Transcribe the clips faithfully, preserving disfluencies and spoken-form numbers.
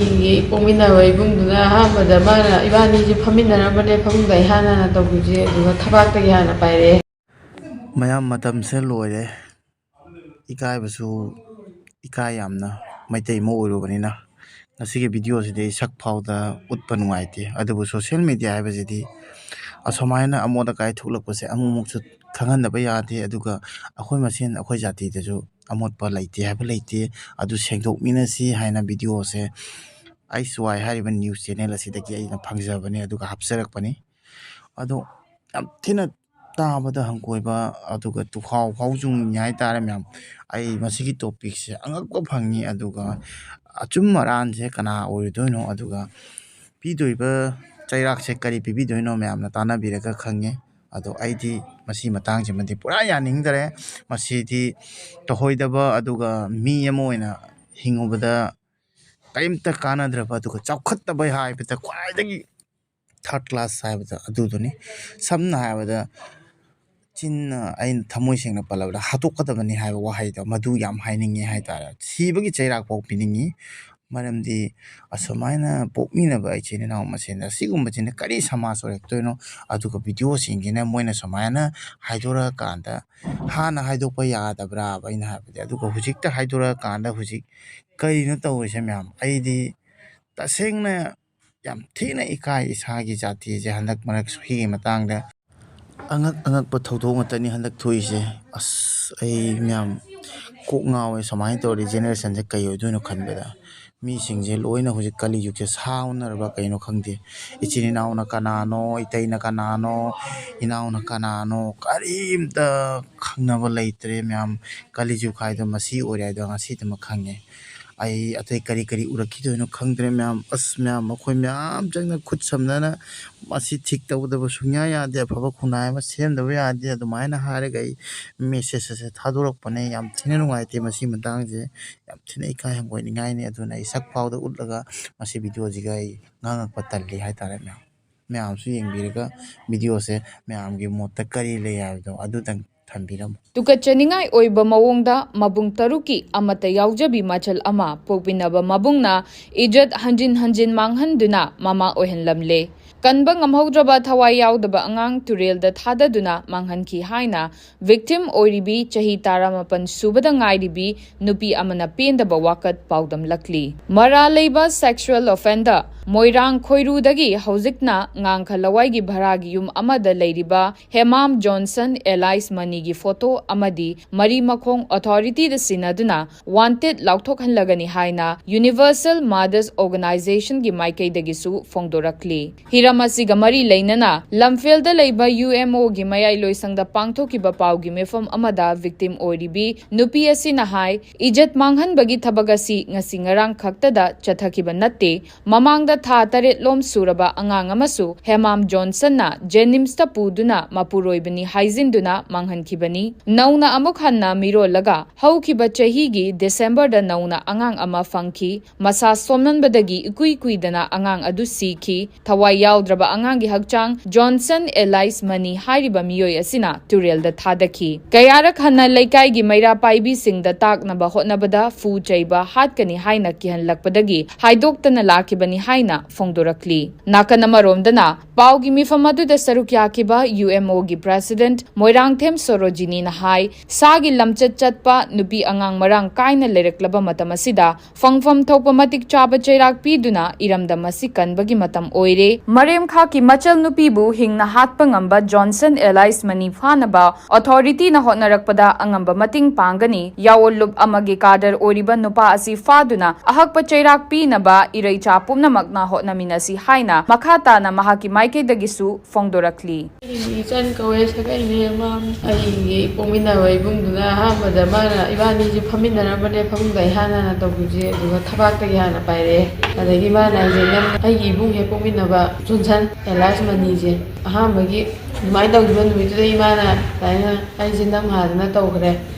ꯑꯩꯒꯤ ꯄꯣꯛꯃꯤꯟꯅꯕ ꯏꯕꯨꯡꯗꯨꯅ ꯑꯍꯥꯟꯕꯗ ꯃꯥꯅ ꯏꯕꯥꯅꯤꯁꯦ ꯐꯝꯃꯤꯟꯅꯔꯝꯕꯅꯦ, ꯐꯃꯨꯡꯗ ꯑꯩ ꯍꯥꯟꯅ ꯍꯥꯟꯅ ꯇꯧꯈꯤꯁꯦ, ꯑꯗꯨꯒ ꯊꯕꯥꯛꯇꯒꯤ ꯍꯥꯟꯅ ꯄꯥꯏꯔꯛꯑꯦ꯫ ꯃꯌꯥꯝ, ꯃꯇꯝꯁꯦ ꯂꯣꯏꯔꯦ꯫ ꯏꯀꯥꯏꯕꯁꯨ ꯏꯀꯥꯏ ꯌꯥꯝꯅ, ꯃꯩꯇꯩ ꯑꯃ ꯑꯣꯏꯔꯨꯕꯅꯤꯅ꯫ ꯉꯁꯤꯒꯤ ꯚꯤꯗꯤꯑꯣꯁꯤꯗꯤ ꯑꯩ ꯁꯛ ꯐꯥꯎꯗ ꯎꯠꯄ ꯅꯨꯡꯉꯥꯏꯇꯦ, ꯑꯗꯨꯕꯨ ꯁꯣꯁꯤꯌꯦꯜ ꯃꯦꯗꯤꯌꯥ ꯍꯥꯏꯕꯁꯤꯗꯤ ꯑꯁꯨꯃꯥꯏꯅ ꯑꯃꯣꯠ ꯑꯀꯥꯏ ꯊꯣꯛꯂꯛꯄꯁꯦ ꯑꯃꯨꯛꯃꯨꯛꯁꯨ ꯈꯪꯍꯟꯗꯕ ꯌꯥꯗꯦ꯫ ꯑꯗꯨꯒ ꯑꯩꯈꯣꯏ ꯃꯁꯦꯟ, ꯑꯩꯈꯣꯏ ꯖꯥꯇꯤꯗꯁꯨ ꯑꯃꯣꯠꯄ ꯂꯩꯇꯦ ꯍꯥꯏꯕ ꯂꯩꯇꯦ, ꯑꯗꯨ ꯁꯦꯡꯗꯣꯛꯃꯤꯟꯅꯁꯤ ꯍꯥꯏꯅ ꯚꯤꯗꯤꯑꯣꯁꯦ ꯑꯩꯁ ꯋꯥꯏ ꯍꯥꯏꯔꯤꯕ ꯅ꯭ꯌꯨꯁ ꯆꯦꯅꯦꯜ ꯑꯁꯤꯗꯒꯤ ꯑꯩꯅ ꯐꯪꯖꯕꯅꯤ, ꯑꯗꯨꯒ ꯍꯥꯞꯆꯔꯛꯄꯅꯤ꯫ ꯑꯗꯣ ꯌꯥꯝ ꯊꯤꯅ ꯇꯥꯕꯗ ꯍꯪꯒꯣꯏꯕ, ꯑꯗꯨꯒ ꯇꯨꯈꯥꯎ ꯈꯥꯎ ꯆꯨꯡꯉꯤ ꯍꯥꯏꯇꯥꯔꯦ ꯃꯌꯥꯝ꯫ ꯑꯩ ꯃꯁꯤꯒꯤ ꯇꯣꯄꯤꯛꯁꯦ ꯑꯉꯛꯄ ꯐꯪꯉꯤ, ꯑꯗꯨꯒ ꯑꯆꯨꯝ ꯑꯔꯥꯟꯁꯦ ꯀꯅꯥ ꯑꯣꯏꯔꯨꯗꯣꯏꯅꯣ, ꯑꯗꯨꯒ ꯄꯤꯗꯣꯏꯕ ꯆꯩꯔꯥꯛꯁꯦ ꯀꯔꯤ ꯄꯤꯕꯤꯗꯣꯏꯅꯣ, ꯃꯌꯥꯝꯅ ꯇꯥꯟꯅꯕꯤꯔꯒ ꯈꯪꯉꯦ꯫ ꯑꯗꯣ ꯑꯩꯗꯤ ꯃꯁꯤ ꯃꯇꯥꯡꯁꯤꯃꯗꯤ ꯄꯨꯔꯥ ꯌꯥꯅꯤꯡꯗꯔꯦ꯫ ꯃꯁꯤꯗꯤ ꯇꯧꯍꯣꯏꯗꯕ, ꯑꯗꯨꯒ ꯃꯤ ꯑꯃ ꯑꯣꯏꯅ ꯍꯤꯡꯉꯨꯕꯗ ꯀꯔꯤꯝꯇ ꯀꯥꯟꯅꯗ꯭ꯔꯕ, ꯑꯗꯨꯒ ꯆꯥꯎꯈꯠꯇꯕ ꯍꯥꯏꯕꯗ ꯈ꯭ꯋꯥꯏꯗꯒꯤ ꯊꯥꯔꯠ ꯀ꯭ꯂꯥꯁ ꯍꯥꯏꯕꯗ ꯑꯗꯨꯗꯨꯅꯤ꯫ ꯁꯝꯅ ꯍꯥꯏꯔꯕꯗ, ꯆꯤꯟꯅ ꯑꯩꯅ ꯊꯃꯣꯏ ꯁꯦꯡꯅ ꯄꯜꯂꯕꯗ ꯍꯥꯠꯇꯣꯛꯀꯗꯕꯅꯤ ꯍꯥꯏꯕ ꯋꯥꯍꯩꯗꯣ, ꯃꯗꯨ ꯌꯥꯝ ꯍꯥꯏꯅꯤꯡꯉꯤ ꯍꯥꯏꯇꯥꯔꯦ꯫ ꯁꯤꯕꯒꯤ ꯆꯩꯔꯥꯛ ꯐꯥꯎ ꯄꯤꯅꯤꯡꯉꯤ꯫ ꯃꯔꯝꯗꯤ ꯑꯁꯨꯃꯥꯏꯅ ꯄꯣꯛꯃꯤꯟꯅꯕ ꯏꯆꯤꯟ ꯏꯅꯥꯎ ꯃꯁꯦꯟꯗ ꯑꯁꯤꯒꯨꯝꯕꯁꯤꯅ ꯀꯔꯤ ꯁꯃꯥꯖ ꯑꯣꯏꯔꯛꯇꯣꯏꯅꯣ? ꯑꯗꯨꯒ ꯚꯤꯗꯤꯑꯣꯁꯤꯡꯁꯤꯅ ꯃꯣꯏꯅ ꯁꯨꯃꯥꯏꯅ ꯍꯥꯏꯗꯣꯔꯛꯑꯀꯥꯟꯗ ꯍꯥꯟꯅ ꯍꯥꯏꯗꯣꯛꯄ ꯌꯥꯗꯕ꯭ꯔꯥꯕ ꯑꯩꯅ ꯍꯥꯏꯕꯗꯤ? ꯑꯗꯨꯒ ꯍꯧꯖꯤꯛꯇ ꯍꯥꯏꯗꯣꯔꯛꯑꯀꯥꯟꯗ ꯍꯧꯖꯤꯛ ꯀꯔꯤꯅꯣ ꯇꯧꯔꯤꯁꯦ ꯃꯌꯥꯝ? ꯑꯩꯗꯤ ꯇꯁꯦꯡꯅ ꯌꯥꯝ ꯊꯤꯅ ꯏꯀꯥꯏ ꯏꯁꯥꯒꯤ ꯖꯥꯇꯤꯁꯦ꯫ ꯍꯟꯗꯛ ꯃꯔꯛ ꯁꯤꯒꯤ ꯃꯇꯥꯡꯗ ꯑꯉꯛ ꯑꯉꯛꯄ ꯊꯧꯗꯣꯛ ꯉꯥꯛꯇꯅꯤ ꯍꯟꯗꯛ ꯊꯣꯛꯏꯁꯦ꯫ ꯑꯁ, ꯑꯩ ꯃꯌꯥꯝ ꯀꯣꯛ ꯉꯥꯎꯋꯦ꯫ ꯁꯨꯃꯥꯏꯅ ꯇꯧꯔꯗꯤ ꯖꯦꯅꯦꯔꯦꯁꯟꯁꯦ ꯀꯩ ꯑꯣꯏꯗꯣꯏꯅꯣ ꯈꯟꯕꯗ꯫ ꯃꯤꯁꯤꯡꯁꯦ ꯂꯣꯏꯅ ꯍꯧꯖꯤꯛ ꯀꯂꯤꯖꯨꯒꯁꯦ ꯁꯥꯎꯅꯔꯕ ꯀꯩꯅꯣ ꯈꯪꯗꯦ꯫ ꯏꯆꯤꯟ ꯏꯅꯥꯎꯅ ꯀꯅꯥꯅꯣ, ꯏꯇꯩꯅ ꯀꯅꯥꯅꯣ, ꯏꯅꯥꯎꯅ ꯀꯅꯥꯅꯣ, ꯀꯔꯤꯝꯇ ꯈꯪꯅꯕ ꯂꯩꯇ꯭ꯔꯦ ꯃꯌꯥꯝ꯫ ꯀꯂꯤꯖꯨꯒ ꯍꯥꯏꯗꯣ ꯃꯁꯤ ꯑꯣꯏꯔꯦ ꯍꯥꯏꯗꯣ ꯉꯁꯤꯗꯃꯛ ꯈꯪꯉꯦ꯫ ꯑꯩ ꯑꯇꯩ ꯀꯔꯤ ꯀꯔꯤ ꯎꯔꯛꯈꯤꯗꯣꯏꯅꯣ ꯈꯪꯗ꯭ꯔꯦ ꯃꯌꯥꯝ꯫ ꯑꯁ ꯃꯌꯥꯝ, ꯑꯩꯈꯣꯏ ꯃꯌꯥꯝ ꯆꯪꯅ ꯈꯨꯠ ꯁꯝꯅꯅ ꯃꯁꯤ ꯊꯤꯛ ꯇꯧꯗꯕ ꯁꯨꯡꯌꯥ ꯌꯥꯗꯦ, ꯑꯐꯕ ꯈꯨꯟꯅꯥꯏ ꯑꯃ ꯁꯦꯝꯗꯕ ꯌꯥꯗꯦ, ꯑꯗꯨꯃꯥꯏꯅ ꯍꯥꯏꯔꯒ ꯑꯩ ꯃꯦꯁꯦꯖ ꯑꯁꯦ ꯊꯥꯗꯣꯔꯛꯄꯅꯦ꯫ ꯌꯥꯝ ꯊꯤꯅ ꯅꯨꯡꯉꯥꯏꯇꯦ ꯃꯁꯤ ꯃꯇꯥꯡꯁꯦ, ꯌꯥꯝ ꯊꯤꯅ ꯏꯀꯥꯏ ꯍꯪꯒꯣꯏꯅꯤꯡꯉꯥꯏꯅꯤ꯫ ꯑꯗꯨꯅ ꯑꯩ ꯁꯛ ꯐꯥꯎꯗ ꯎꯠꯂꯒ ꯃꯁꯤ ꯚꯤꯗꯤꯑꯣꯁꯤꯒ ꯑꯩ ꯉꯥꯡꯉꯛꯄ ꯇꯜꯂꯤ ꯍꯥꯏꯇꯥꯔꯦ ꯃꯌꯥꯝ꯫ ꯃꯌꯥꯝꯁꯨ ꯌꯦꯡꯕꯤꯔꯒ ꯚꯤꯗꯤꯑꯣꯁꯦ ꯃꯌꯥꯝꯒꯤ ꯃꯣꯠꯇ ꯀꯔꯤ ꯂꯩ ꯍꯥꯏꯕꯗꯣ ꯑꯗꯨꯇꯪ ꯈꯟꯕꯤꯔꯝꯃꯨ꯫ ꯇꯨꯀꯠꯆꯅꯤꯡꯉꯥꯏ ꯑꯣꯏꯕ ꯃꯑꯣꯡꯗ ꯃꯕꯨꯡ ꯇꯔꯨꯛꯀꯤ ꯑꯃꯠꯇ ꯌꯥꯎꯖꯕꯤ ꯃꯆꯜ ꯑꯃ ꯄꯣꯛꯃꯤꯟꯅꯕ ꯃꯕꯨꯡꯅ ꯏꯖꯠ ꯍꯟꯖꯤꯟ ꯍꯟꯖꯤꯟ ꯃꯥꯡꯍꯟꯗꯨꯅ ꯃꯃꯥ ꯑꯣꯏꯍꯟꯂꯝꯂꯦ꯫ ꯀꯟꯕ ꯉꯝꯍꯧꯗ꯭ꯔꯕ ꯊꯋꯥꯏ ꯌꯥꯎꯗꯕ ꯑꯉꯥꯡ ꯇꯨꯔꯦꯜꯗ ꯊꯥꯗꯗꯨꯅ ꯃꯥꯡꯍꯟꯈꯤ ꯍꯥꯏꯅ victim ꯑꯣꯏꯔꯤꯕꯤ ꯆꯍꯤ ꯇꯔꯥꯃꯥꯄꯟ ꯁꯨꯕꯗ ꯉꯥꯏꯔꯤꯕꯤ ꯅꯨꯄꯤ ꯑꯃꯅ ꯄꯦꯟꯗꯕ ꯋꯥꯀꯠ ꯄꯥꯎꯗꯝꯂꯛꯂꯤ꯫ ꯃꯔꯥꯜ ꯂꯩꯕ sexual offender ꯃꯣꯏꯔꯥꯡ ꯈꯣꯏꯔꯨꯗꯒꯤ ꯍꯧꯖꯤꯛꯅ ꯉꯥꯡꯈ ꯂꯋꯥꯏꯒꯤ ꯚꯔꯥꯒꯤ ꯌꯨꯝ ꯑꯃꯗ ꯂꯩꯔꯤꯕ ꯍꯦꯃꯥꯝ ꯖꯣꯟꯁꯟ alias ꯃꯅꯤꯒꯤ ꯐꯣꯇꯣ ꯑꯃꯗꯤ ꯃꯔꯤ ꯃꯈꯣꯡ ꯑꯣꯊꯣꯔꯤꯇꯤꯗ ꯁꯤꯟꯅꯗꯨꯅ wanted ꯂꯥꯎꯊꯣꯛꯍꯜꯂꯒꯅꯤ ꯍꯥꯏꯅ Universal Mothers Organizationꯒꯤ ꯃꯥꯏꯀꯩꯗꯒꯤꯁꯨ ꯐꯣꯡꯗꯣꯔꯛꯂꯤ꯫ ꯍꯤꯔꯝ ꯑꯁꯤꯒ ꯃꯔꯤ ꯂꯩꯅꯅ ꯂꯝꯐꯦꯜꯗ ꯂꯩꯕ UMOꯒꯤ ꯃꯌꯥꯏ ꯂꯣꯏꯁꯪꯗ ꯄꯥꯡꯊꯣꯛꯈꯤꯕ ꯄꯥꯎꯒꯤ ꯃꯤꯐꯝ ꯑꯃꯗ victim ꯑꯣꯏꯔꯤꯕꯤ ꯅꯨꯄꯤ ꯑꯁꯤꯅ ꯍꯥꯏ, ꯏꯖꯠ ꯃꯥꯡꯍꯟꯕꯒꯤ ꯊꯕꯛ ꯑꯁꯤ ꯉꯁꯤ ꯉꯔꯥꯡ ꯈꯛꯇꯗ ꯆꯠꯊꯈꯤꯕ ꯅꯠꯇꯦ꯫ ꯃꯃꯥꯡꯗ ꯊꯥ ꯇꯔꯦꯠ ꯂꯣꯝ ꯁꯨꯔꯕ ꯑꯉꯥꯡ ꯑꯃꯁꯨ ꯍꯦꯃꯥꯝ ꯖꯣꯟꯁꯟꯅ ꯖꯦꯅꯤꯝꯁꯇ ꯄꯨꯗꯨꯅ ꯃꯄꯨꯔꯣꯏꯕꯅꯤ ꯍꯥꯏꯖꯤꯟꯗꯨꯅ ꯃꯥꯡꯍꯟꯈꯤꯕꯅꯤ꯫ ꯅꯧꯅ ꯑꯃꯨꯛ ꯍꯟꯅ ꯃꯤꯔꯣꯜꯂꯒ ꯍꯧꯈꯤꯕ ꯆꯍꯤꯒꯤ ꯗꯤꯁꯦꯝꯕꯔꯗ ꯅꯧꯅ ꯑꯉꯥꯡ ꯑꯃ ꯐꯪꯈꯤ꯫ ꯃꯁꯥ ꯁꯣꯟꯃꯟꯕꯗꯒꯤ ꯏꯀꯨꯏ ꯀꯨꯏꯗꯅ ꯑꯉꯥꯡ ꯑꯗꯨ ꯁꯤꯈꯤ꯫ ꯊꯋꯥꯏ ꯌꯥꯎꯗ꯭ꯔꯕ ꯑꯉꯥꯡꯒꯤ ꯍꯛꯆꯥꯡ ꯖꯣꯟꯁꯟ alias ꯃꯅꯤ ꯍꯥꯏꯔꯤꯕ ꯃꯤꯑꯣꯏ ꯑꯁꯤꯅ ꯇꯨꯔꯦꯜꯗ ꯊꯥꯗꯈꯤ꯫ ꯀꯌꯥꯔꯛ ꯍꯟꯅ ꯂꯩꯀꯥꯏꯒꯤ ꯃꯩꯔꯥ ꯄꯥꯏꯕꯤꯁꯤꯡꯗ ꯇꯥꯛꯅꯕ ꯍꯣꯠꯅꯕꯗ ꯐꯨ ꯆꯩꯕ ꯍꯥꯠꯀꯅꯤ ꯍꯥꯏꯅ ꯀꯤꯍꯜꯂꯛꯄꯗꯒꯤ ꯍꯥꯏꯗꯣꯛꯇꯅ ꯂꯥꯛꯈꯤꯕꯅꯤ ꯍꯥꯏꯅ ꯐꯣꯡꯗꯣꯔꯛꯂꯤ꯫ ꯅꯥꯀꯟ ꯑꯃꯔꯣꯝꯗꯅ ꯄꯥꯎꯒꯤ ꯃꯤꯐꯝ ꯑꯗꯨꯗ ꯁꯔꯨꯛ ꯌꯥꯈꯤꯕ UMOꯒꯤ president ꯃꯣꯏꯔꯥꯡꯊꯦꯝ ꯁꯣꯔꯣꯖꯤꯅꯤꯅ ꯍꯥꯏ, ꯁꯥꯒꯤ ꯂꯝꯆꯠ ꯆꯠꯄ ꯅꯨꯄꯤ ꯑꯉꯥꯡ ꯃꯔꯥꯡ ꯀꯥꯏꯅ ꯂꯩꯔꯛꯂꯕ ꯃꯇꯝ ꯑꯁꯤꯗ ꯐꯪꯐꯝ ꯊꯣꯛꯄ ꯃꯇꯤꯛ ꯆꯥꯕ ꯆꯩꯔꯥꯛ ꯄꯤꯗꯨꯅ ꯏꯔꯝꯗꯝ ꯑꯁꯤ ꯀꯟꯕꯒꯤ ꯃꯇꯝ ꯑꯣꯏꯔꯦ꯫ ꯃꯔꯦꯝꯈꯥꯛꯀꯤ ꯃꯆꯜ ꯅꯨꯄꯤꯕꯨ ꯍꯤꯡꯅ ꯍꯥꯠꯄ ꯉꯝꯕ ꯖꯣꯟꯁꯟ alias ꯃꯅꯤ ꯐꯥꯅꯕ ꯑꯣꯊꯣꯔꯤꯇꯤꯅ ꯍꯣꯠꯅꯔꯛꯄꯗ ꯑꯉꯝꯕ ꯃꯇꯦꯡ ꯄꯥꯡꯒꯅꯤ꯫ ꯌꯥꯑꯣꯜ ꯂꯨꯞ ꯑꯃꯒꯤ ꯀꯥꯗꯔ ꯑꯣꯏꯔꯤꯕ ꯅꯨꯄꯥ ꯑꯁꯤ ꯐꯥꯗꯨꯅ ꯑꯍꯛꯄ ꯆꯩꯔꯥꯛ ꯄꯤꯅꯕ ꯏꯔꯩꯆꯥ ꯄꯨꯝꯅꯃꯛꯅ ꯍꯣꯠꯅꯃꯤꯟꯅꯁꯤ ꯍꯥꯏꯅ ꯃꯈꯥ ꯇꯥꯅ ꯃꯍꯥꯛꯀꯤ ꯃꯥꯏꯀꯩꯗꯒꯤꯁꯨ ꯐꯣꯡꯗꯣꯔꯛꯂꯤ꯫ ꯑꯩꯒꯤ ꯏꯆꯟ ꯀꯧꯋꯦ, ꯁꯥꯒꯩꯅꯦ꯫ ꯃꯥ ꯑꯩꯒꯤ ꯄꯣꯛꯃꯤꯟꯅꯕ ꯏꯕꯨꯡꯗꯨꯅ ꯑꯍꯥꯟꯕꯗ ꯃꯥꯅ ꯏꯕꯥꯅꯤꯁꯦ ꯐꯝꯃꯤꯟꯅꯔꯝꯕꯅꯦ, ꯐꯃꯨꯡꯗ ꯑꯩ ꯍꯥꯟꯅ ꯍꯥꯟꯅ ꯇꯧꯈꯤꯕꯁꯦ, ꯑꯗꯨꯒ ꯊꯕꯥꯛꯇꯒꯤ ꯍꯥꯟꯅ ꯄꯥꯏꯔꯛꯑꯦ꯫ ꯑꯗꯒꯤ ꯃꯥꯅ ꯑꯩꯁꯦ ꯅꯪ ꯑꯩꯒꯤ ꯏꯕꯨꯡ ꯍꯦꯛ ꯄꯣꯛꯃꯤꯟꯅꯕ ꯖꯣꯟꯁꯟ alias ꯃꯅꯤꯁꯦ ꯑꯍꯥꯟꯕꯒꯤ ꯑꯗꯨꯃꯥꯏꯅ ꯇꯧꯈꯤꯕ ꯅꯨꯃꯤꯠꯇꯨꯗꯒꯤ ꯃꯥꯅ ꯑꯗꯨꯃꯥꯏꯅ ꯑꯩꯁꯦ ꯅꯝ ꯍꯥꯗꯅ ꯇꯧꯈ꯭ꯔꯦ꯫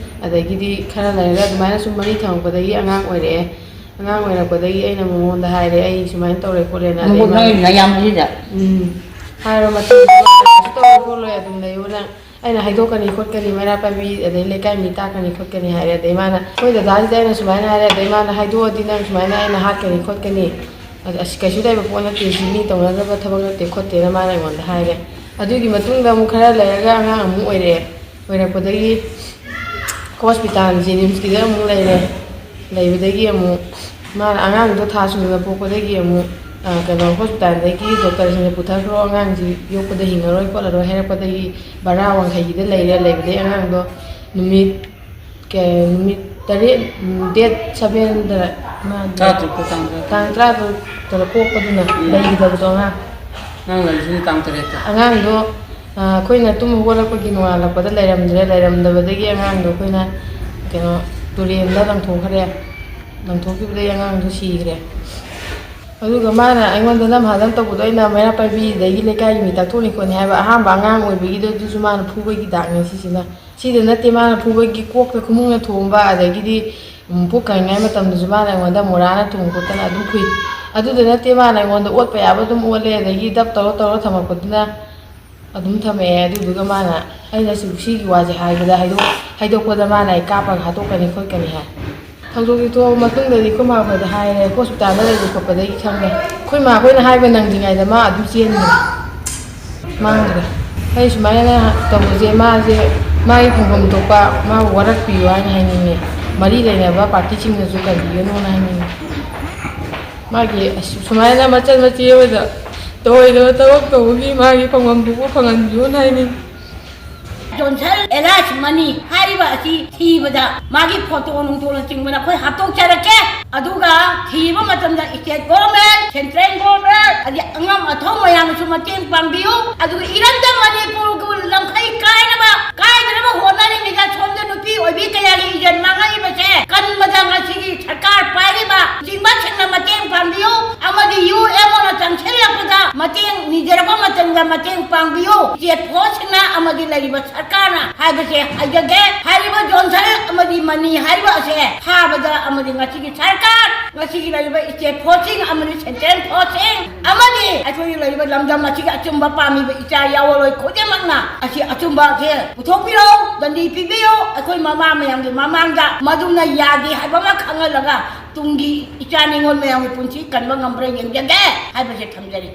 ꯑꯗꯒꯤꯗꯤ ꯈꯔ ꯂꯩꯔꯒ ꯑꯗꯨꯃꯥꯏꯅ ꯁꯨꯝ ꯃꯔꯤ ꯊꯝꯃꯛꯄꯗꯒꯤ ꯑꯉꯥꯡ ꯑꯣꯏꯔꯛꯑꯦ꯫ ꯑꯉꯥꯡ ꯑꯣꯏꯔꯛꯄꯗꯒꯤ ꯑꯩꯅ ꯃꯉꯣꯟꯗ ꯍꯥꯏꯔꯦ, "ꯑꯩ ꯁꯨꯃꯥꯏꯅ ꯇꯧꯔꯦ ꯈꯣꯠꯂꯦꯅ", ꯑꯗꯩ ꯃꯉꯣꯟꯗ ꯃꯥꯅ ꯅꯣꯏ ꯅꯌꯥꯝꯕꯁꯤꯗ? ꯎꯝ, ꯍꯥꯏꯔ ꯃꯇꯨꯡꯗ "ꯀꯩꯁꯨ ꯇꯧꯔꯣꯏ ꯈꯣꯠꯂꯣꯏ, ꯑꯗꯨꯝ ꯂꯩꯌꯨ ꯅꯪ", ꯑꯩꯅ ꯍꯥꯏꯗꯣꯛꯀꯅꯤ ꯈꯣꯠꯀꯅꯤ, ꯃꯩꯔꯥ ꯄꯥꯏꯕꯤ ꯑꯗꯩ ꯂꯩꯀꯥꯏ ꯃꯤ ꯇꯥꯛꯀꯅꯤ ꯈꯣꯠꯀꯅꯤ ꯍꯥꯏꯔꯦ꯫ ꯑꯗꯩ ꯃꯥꯅ, "ꯑꯩꯈꯣꯏ ꯗꯗꯥꯁꯤꯗ ꯑꯩꯅ ꯁꯨꯃꯥꯏꯅ ꯍꯥꯏꯔꯦ, ꯑꯗꯩ ꯃꯥꯅ ꯍꯥꯏꯗꯣꯛꯑꯗꯤ ꯅꯪ ꯁꯨꯃꯥꯏꯅ ꯑꯩꯅ ꯍꯥꯠꯀꯅꯤ ꯈꯣꯠꯀꯅꯤ, ꯑꯗ ꯑꯁ ꯀꯩꯁꯨ ꯂꯩꯕ ꯄꯣꯠ ꯅꯠꯇꯦ, ꯁꯤ ꯃꯤ ꯇꯧꯅꯗꯕ ꯊꯕꯛ ꯅꯠꯇꯦ ꯈꯣꯠꯇꯦꯅ" ꯃꯥꯅ ꯑꯩꯉꯣꯟꯗ ꯍꯥꯏꯔꯦ꯫ ꯑꯗꯨꯒꯤ ꯃꯇꯨꯡꯗ ꯑꯃꯨꯛ ꯈꯔ ꯂꯩꯔꯒ ꯑꯉꯥꯡ ꯑꯃꯨꯛ ꯑꯣꯏꯔꯛꯑꯦ꯫ ꯑꯣꯏꯔꯛꯄꯗꯒꯤ ꯍꯣꯁꯄꯤꯇꯥꯜ ꯖꯦꯅꯤꯝꯁꯀꯤꯗ ꯑꯃꯨꯛ ꯂꯩꯔꯦ꯫ ꯂꯩꯕꯗꯒꯤ ꯑꯃꯨꯛ ꯃꯥꯅ ꯑꯉꯥꯡꯗꯣ ꯊꯥ ꯁꯨꯗꯅ ꯄꯣꯛꯄꯗꯒꯤ ꯑꯃꯨꯛ, ꯑ, ꯀꯩꯅꯣ, ꯍꯣꯁꯄꯤꯇꯥꯜꯗꯒꯤ ꯗꯣꯛꯇꯔꯁꯤꯡꯅ "ꯄꯨꯊꯈ꯭ꯔꯣ, ꯑꯉꯥꯡꯁꯤ ꯌꯣꯛꯄꯗ ꯍꯤꯡꯉꯔꯣꯏ ꯈꯣꯠꯂꯔꯣꯏ" ꯍꯥꯏꯔꯛꯄꯗꯒꯤ ꯕꯔꯥ ꯋꯥꯡꯈꯩꯒꯤꯗ ꯂꯩꯔꯦ꯫ ꯂꯩꯕꯗꯒꯤ ꯑꯉꯥꯡꯗꯣ ꯅꯨꯃꯤꯠ ꯀꯌꯥ, ꯅꯨꯃꯤꯠ ꯇꯔꯦꯠ, ꯗꯦꯠ ꯁꯚꯦꯟꯗ ꯃꯥ ꯇꯔꯥꯇꯔꯨꯛꯇ ꯇꯥꯡ ꯇꯔꯥꯇꯔꯨꯛ꯫ ꯇꯥꯡ ꯇꯔꯥꯇꯔꯨꯛꯇ ꯄꯣꯛꯄꯗꯨꯅ ꯎꯝ꯫ ꯂꯩꯈꯤꯗꯕꯗꯣ ꯑꯉꯥꯡ꯫ ꯑꯉꯥꯡ ꯂꯩꯔꯤꯁꯤꯅ ꯇꯥꯡ ꯇꯔꯦꯠꯇ꯫ ꯑꯉꯥꯡꯗꯣ, ꯑ, ꯑꯩꯈꯣꯏꯅ ꯇꯨꯝ ꯍꯧꯒꯠꯂꯛꯄꯒꯤ ꯅꯣꯡꯉꯥꯜꯂꯛꯄꯗ ꯂꯩꯔꯝꯗ꯭ꯔꯦ꯫ ꯂꯩꯔꯝꯗꯕꯗꯒꯤ ꯑꯉꯥꯡꯗꯣ ꯑꯩꯈꯣꯏꯅ, ꯀꯩꯅꯣ, ꯇꯨꯔꯦꯟꯗ ꯂꯪꯊꯣꯛꯈ꯭ꯔꯦ꯫ ꯂꯪꯊꯣꯛꯈꯤꯕꯗꯒꯤ ꯑꯉꯥꯡꯗꯣ ꯁꯤꯈ꯭ꯔꯦ꯫ ꯑꯗꯨꯒ ꯃꯥꯅ ꯑꯩꯉꯣꯟꯗ ꯅꯝꯍꯥ ꯅꯝ ꯇꯧꯕꯗꯣ ꯑꯩꯅ ꯃꯩꯔꯥ ꯄꯥꯏꯕꯤꯗꯒꯤ ꯂꯩꯀꯥꯏꯒꯤ ꯃꯤ ꯇꯥꯛꯊꯣꯛꯅꯤ ꯈꯣꯠꯅꯤ ꯍꯥꯏꯕ꯫ ꯑꯍꯥꯟꯕ ꯑꯉꯥꯡ ꯑꯣꯏꯕꯒꯤꯗꯣ ꯑꯗꯨꯁꯨ ꯃꯥꯅ ꯐꯨꯕꯒꯤ ꯗꯥꯛꯅꯦ ꯁꯤꯁꯤꯅ꯫ ꯁꯤꯗ ꯅꯠꯇꯦ ꯃꯥꯅ ꯐꯨꯕꯒꯤ, ꯀꯣꯛꯇ ꯈꯨꯃꯨꯛꯅ ꯊꯣꯝꯕ, ꯑꯗꯒꯤꯗꯤ, ꯎꯝ, ꯄꯨꯛ ꯀꯪꯉꯤꯉꯩ ꯃꯇꯝꯗꯁꯨ ꯃꯥꯅ ꯑꯩꯉꯣꯟꯗ ꯃꯣꯔꯥꯅ ꯊꯣꯝ ꯈꯣꯠꯇꯅ ꯑꯗꯨꯝ ꯐꯨꯏ꯫ ꯑꯗꯨꯗ ꯅꯠꯇꯦ ꯃꯥꯅ ꯑꯩꯉꯣꯟꯗ ꯑꯣꯠꯄ ꯌꯥꯕ ꯑꯗꯨꯝ ꯑꯣꯠꯂꯦ, ꯑꯗꯒꯤ ꯗꯞ ꯇꯧꯔ ꯇꯧꯔ ꯊꯝꯃꯛꯄꯗꯨꯅ ꯑꯗꯨꯝ ꯊꯝꯃꯛꯑꯦ꯫ ꯑꯗꯨꯗꯨꯒ ꯃꯥꯅ, ꯑꯩꯅ ꯁꯤ-, ꯁꯤꯒꯤ ꯋꯥꯁꯦ ꯍꯥꯏꯕꯗ ꯍꯥꯏꯗꯣꯛ-, ꯍꯥꯏꯗꯣꯛꯄꯗ ꯃꯥꯅ ꯑꯩ ꯀꯥꯞꯄꯒ ꯍꯥꯠꯇꯣꯛꯀꯅꯤ ꯈꯣꯠꯀꯅꯤ ꯍꯥꯏ꯫ ꯊꯧꯗꯣꯛꯁꯦ ꯊꯣꯛꯑꯕ ꯃꯇꯨꯡꯗꯗꯤ ꯑꯩꯈꯣꯏ ꯃꯥꯈꯣꯏꯗ ꯍꯥꯏꯔꯦ, ꯍꯣꯁꯄꯤꯇꯥꯜꯗ ꯂꯩꯕ ꯈꯣꯠꯄꯗꯒꯤ ꯈꯪꯉꯦ꯫ ꯑꯩꯈꯣꯏ ꯃꯥꯈꯣꯏꯅ ꯍꯥꯏꯕ ꯅꯪꯗ꯭ꯔꯤꯉꯩꯗ ꯃꯥ ꯑꯗꯨꯝ ꯆꯦꯟꯈ꯭ꯔꯦ, ꯃꯥꯡꯈ꯭ꯔꯦ꯫ ꯑꯩ ꯁꯨꯃꯥꯏꯅ ꯇꯧꯕꯁꯦ ꯃꯥꯁꯦ, ꯃꯥꯒꯤ ꯐꯪꯐꯝ ꯊꯣꯛꯄ ꯃꯥꯕꯨ ꯋꯥꯔꯛꯄꯤꯌꯨ ꯍꯥꯏꯅ ꯍꯥꯏꯅꯤꯡꯉꯦ꯫ ꯃꯔꯤ ꯂꯩꯅꯕ ꯄꯥꯔꯇꯤꯁꯤꯡꯅꯁꯨ ꯀꯟꯕꯤꯒꯅꯨꯅ ꯍꯥꯏꯅꯤꯡꯉꯦ꯫ ꯃꯥꯒꯤ ꯑꯁ-, ꯁꯨꯃꯥꯏꯅ ꯃꯆꯟ ꯃꯆꯦ ꯑꯣꯏꯗ ꯇꯧꯔꯣꯏꯗꯕ ꯊꯕꯛ ꯇꯧꯕꯒꯤ ꯃꯥꯒꯤ ꯐꯪꯐꯝ ꯊꯣꯛꯄ ꯐꯪꯍꯟꯕꯤꯌꯨꯅ ꯍꯥꯏꯅꯤꯡꯉꯤ꯫ ꯖꯣꯟꯁꯟ ꯑꯦꯂꯥꯏꯁ ꯃꯅꯤ ꯍꯥꯏꯔꯤꯕ ꯑꯁꯤ ꯊꯤꯕꯗ ꯃꯥꯒꯤ ꯐꯣꯇꯣ ꯅꯨꯡꯇꯣꯅꯆꯤꯡꯕꯗ ꯑꯩꯈꯣꯏ ꯍꯥꯞꯇꯣꯛꯆꯔꯛꯀꯦ꯫ ꯑꯗꯨꯒ ꯊꯤꯕ ꯃꯇꯝꯗ state government, central government, ꯑꯗꯩ ꯑꯉꯝ ꯑꯊꯧ ꯃꯌꯥꯝꯅꯁꯨ ꯃꯇꯦꯡ ꯄꯥꯡꯕꯤꯌꯨ꯫ ꯑꯗꯨꯒ ꯏꯔꯝꯗꯝ ꯃꯅꯤꯄꯨꯔꯒꯤ ꯂꯝꯈꯩ ꯀꯥꯏꯅꯕ, ꯀꯥꯏꯗꯅꯕ ꯍꯣꯠꯅꯔꯤꯉꯩꯗ ꯁꯣꯝꯗ ꯅꯨꯄꯤ ꯑꯣꯏꯕꯤ ꯀꯌꯥꯒꯤ ꯏꯖꯠ ꯃꯥꯡꯉꯛꯏꯕꯁꯦ ꯀꯟꯕꯗ ꯉꯁꯤꯒꯤ ꯁꯔꯀꯥꯔ ꯄꯥꯏꯔꯤꯕ ꯂꯨꯆꯤꯡꯕꯁꯤꯡꯅ ꯃꯇꯦꯡ ꯄꯥꯡꯕꯤꯌꯨ꯫ ꯑꯃꯗꯤ UMOꯅ ꯆꯪꯁꯤꯜꯂꯛꯄꯗ ꯃꯇꯦꯡ ꯅꯤꯖꯔꯛꯄ ꯃꯇꯝꯗ ꯃꯇꯦꯡ ꯄꯥꯡꯕꯤꯌꯨ꯫ State forceꯁꯤꯡꯅ ꯑꯃꯗꯤ ꯂꯩꯔꯤꯕ ꯁꯔꯀꯥꯔꯅ ꯍꯥꯏꯕꯁꯦ ꯍꯥꯏꯖꯒꯦ꯫ ꯍꯥꯏꯔꯤꯕ ꯖꯣꯟꯁꯟ ꯑꯃꯗꯤ ꯃꯅꯤ ꯍꯥꯏꯔꯤꯕ ꯑꯁꯦ ꯐꯥꯕꯗ ꯑꯃꯗꯤ ꯉꯁꯤꯒꯤ ꯁꯔꯀꯥꯔ, ꯉꯁꯤꯒꯤ ꯂꯩꯔꯤꯕ state forceꯁꯤꯡ ꯑꯃꯗꯤ central forceꯁꯤꯡ ꯑꯃꯗꯤ ꯑꯩꯈꯣꯏꯒꯤ ꯂꯩꯔꯤꯕ ꯂꯝꯗꯝ ꯑꯁꯤꯒꯤ ꯑꯆꯨꯝꯕ ꯄꯥꯝꯃꯤꯕ ꯏꯆꯥ ꯌꯥꯑꯣꯟꯂꯣꯏ ꯈꯨꯗꯤꯡꯃꯛꯅ ꯑꯁꯤ ꯑꯆꯨꯝꯕꯁꯦ ꯄꯨꯊꯣꯛꯄꯤꯔꯣ, ꯗꯟꯗꯤ ꯄꯤꯕꯤꯌꯨ꯫ ꯑꯩꯈꯣꯏ ꯃꯃꯥ ꯃꯌꯥꯝꯒꯤ ꯃꯃꯥꯡꯗ ꯃꯗꯨꯅ ꯌꯥꯗꯦ ꯍꯥꯏꯕ ꯑꯃ ꯈꯪꯍꯜꯂꯒ ꯇꯨꯡꯒꯤ ꯏꯆꯥ ꯅꯤꯉꯣꯜ ꯃꯌꯥꯝꯒꯤ ꯄꯨꯟꯁꯤ ꯀꯟꯕ ꯉꯝꯕ꯭ꯔꯥ ꯌꯦꯡꯖꯒꯦ ꯍꯥꯏꯕꯁꯦ ꯊꯝꯖꯔꯤ꯫